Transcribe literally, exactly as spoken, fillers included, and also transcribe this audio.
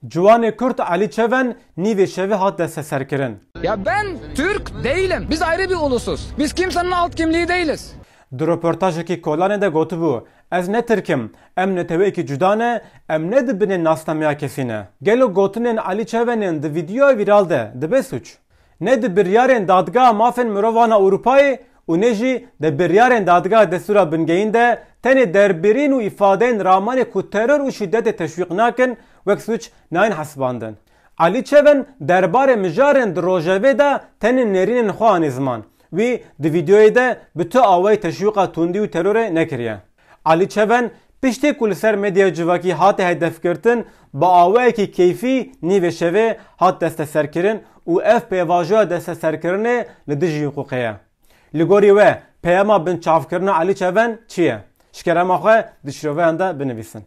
Ciwanê Kurd Elî Çeven nîvê şevê hat desteserkirin. Ya ben Türk değilim. Biz ayrı bir ulusuz. Biz kimsenin alt kimliği değiliz. Di roportajekî kolanê de gotibû, Ez ne Tirk im, em neteweyekî cuda ne, em ne di binê nasnameya kesî ne. Gelo gotinên Elî Çevenên di vîdeoya vîral de dibe sûc? Ne di biryarên Dadgeha Mafên Mirovan a Ewropayê û ne jî di biryarên Dadgeha Destûra Bingehîn de tenê derbirîn û îfadeyên ramanê ku teror û şîdetê teşwîq nakin wek sûc nayên hesibandin. Elî Çeven derbarê mijarên di rojevê de tenê nêrînên xwe anî ziman. Wî di vîdeoyê de bi tu awayî teşwîqa tundî û terorê nekiriye. Elî Çeven piştî ku li ser medya civakî hate hedefgirtin, bi awayekî keyfî nîvê şevê hat desteserkirin û ev pêvajoya desteserkirinê li dijî hiqûqê ye. Li gorî we peyama binçavkirina Elî Çeven çi ye? Ji kerema xwe di şiroveyan de binivîsin.